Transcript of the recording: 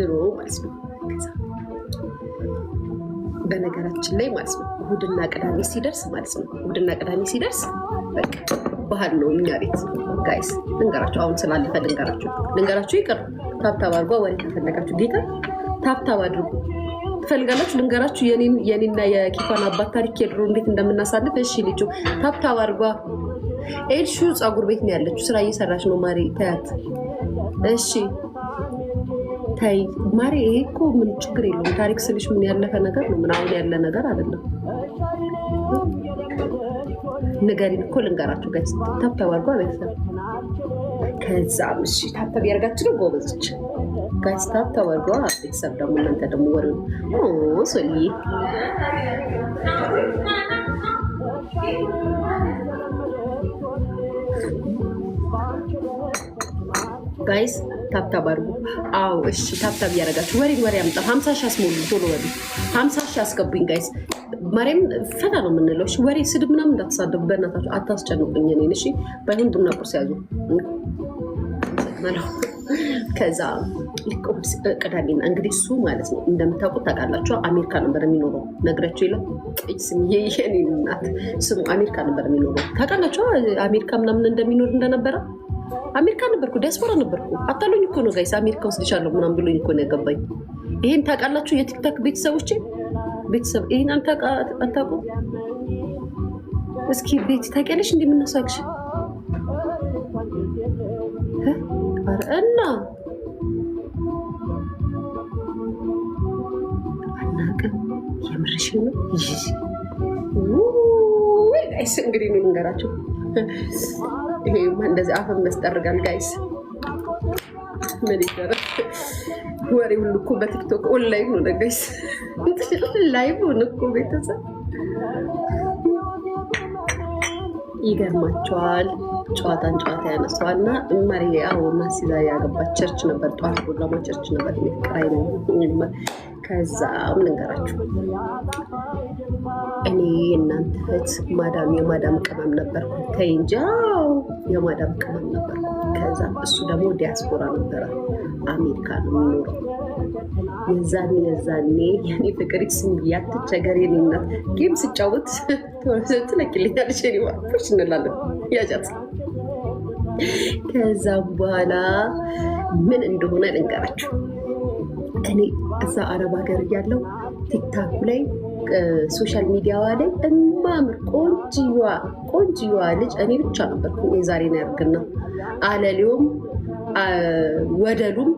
ድሮ ማለት ነው። ከዛ በነገራችን ላይ ማለት ነው እሑድና ቅዳሜ ሲደርስ ማለት ነው፣ እሑድና ቅዳሜ ሲደርስ በቃ ባህል ነው እኛ ቤት guys። ልንገራችሁ፣ አሁን ስላለፈ ልንገራችሁ፣ ልንገራችሁ ይቅር። Tap tap አድርጎ ወሬ ከፈለጋችሁ ጌታ tap tap አድርጉ ትፈልጋላችሁ፣ ልንገራችሁ የኔና የኪፋን አባት ታሪክ የድሮ እንዴት እንደምናሳልፍ። እሺ ልጁ tap tap አድርጓ። ኤልሹ ፀጉር ቤት ነው ያለችው፣ ስራ እየሰራች ነው። ማሪ ተያት። እሺ ተይ ማሪ፣ ይሄ እኮ ምን ችግር የለውም። ታሪክ ስልሽ ምን ያለፈ ነገር ነው፣ ምን አሁን ያለ ነገር አይደለም። ንገሪን እኮ ልንገራችሁ guys፣ tap tap አድርጓ ቤተሰብ። ከዛ እሺ tap tap ያደርጋችሁ ነው ጎበዞች። Guys, tap tap አድርጓ ቤተሰብ። ደግሞ እናንተ ደግሞ ወሬ ሶልዬ guys tap tap አድርጉ። አዎ እሺ፣ tap tap እያደረጋችሁ ወሬን ወሬ አምጣ። 50,000 አስሞሉ፣ ቶሎ በሉ። 50,000 አስገቡኝ guys። ማርያም ፈታ ነው የምንለው። እሺ ወሬ ስድብ ምናምን እንዳትሳደቡ በእናታችሁ አታስጨንቁኝ እኔን። እሺ ባይሆን ቡና ቁርስ ያዙ። አመሰግናለሁ። ከዛ ልክ ቅዳሜና እንግዲህ እሱ ማለት ነው እንደምታውቁት ታውቃላችሁ፣ አሜሪካ ነበር የሚኖረው። ነግራችሁ የለም ስም የኔ እናት ስሙ አሜሪካ ነበር የሚኖረው። ታውቃላችሁ አሜሪካ ምናምን እንደሚኖር እንደነበረ። አሜሪካ ነበርኩ፣ ዲያስፖራ ነበርኩ። አታሉኝ እኮ ነው guys፣ አሜሪካ ወስድሻለሁ ምናምን ብሎኝ እኮ ነው ያገባኝ። ይሄን ታውቃላችሁ የ TikTok ቤተሰቦቼ፣ ቤተሰብ ይሄን አታውቁም? እስኪ ቤት ታውቂያለሽ እንደምናሳቅሽ እና አናውቅም። የምርሽ ነው ወይ guys? እንግዲህ ነው ልንገራቸው። ይሄማ እንደዚህ አፍን መስጠርጋል guys። ምን ይደረግ? ወሬ ሁሉ እኮ በ TikTok online ሆነ guys፣ live ሆነ እኮ ቤተሰብ። ይገርማቸዋል። ጨዋታን ጨዋታ ያነሳዋል። እና መሪ አዎ ማሲዛ ያገባት church ነበር፣ ጠዋት ፕሮግራሟ church ነበር። ቅራይ ነው። ከዛም ልንገራችሁ፣ እኔ የእናንተ እህት ማዳም የማዳም ቅመም ነበርኩ። ተይ እንጂ አዎ የማዳም ቅመም ነበርኩ። ከዛ እሱ ደግሞ ዲያስፖራ ነበረ፣ አሜሪካ ነው የሚኖረው። የዛኔ የኔ ፍቅር ስም ያትቸገር የኔ እናት game ስጫወት ትለቅልኛለች። ኔ እንላለን ያጃት። ከዛም በኋላ ምን እንደሆነ ልንገራችሁ። እኔ እዛ አረብ ሀገር እያለሁ TikTok ኡ ላይ social media ዋ ላይ እማምር ቆንጅዋ ቆንጅዋ ልጅ እኔ ብቻ ነበርኩ። የዛሬን ያርግና አለሌውም ወደሉም።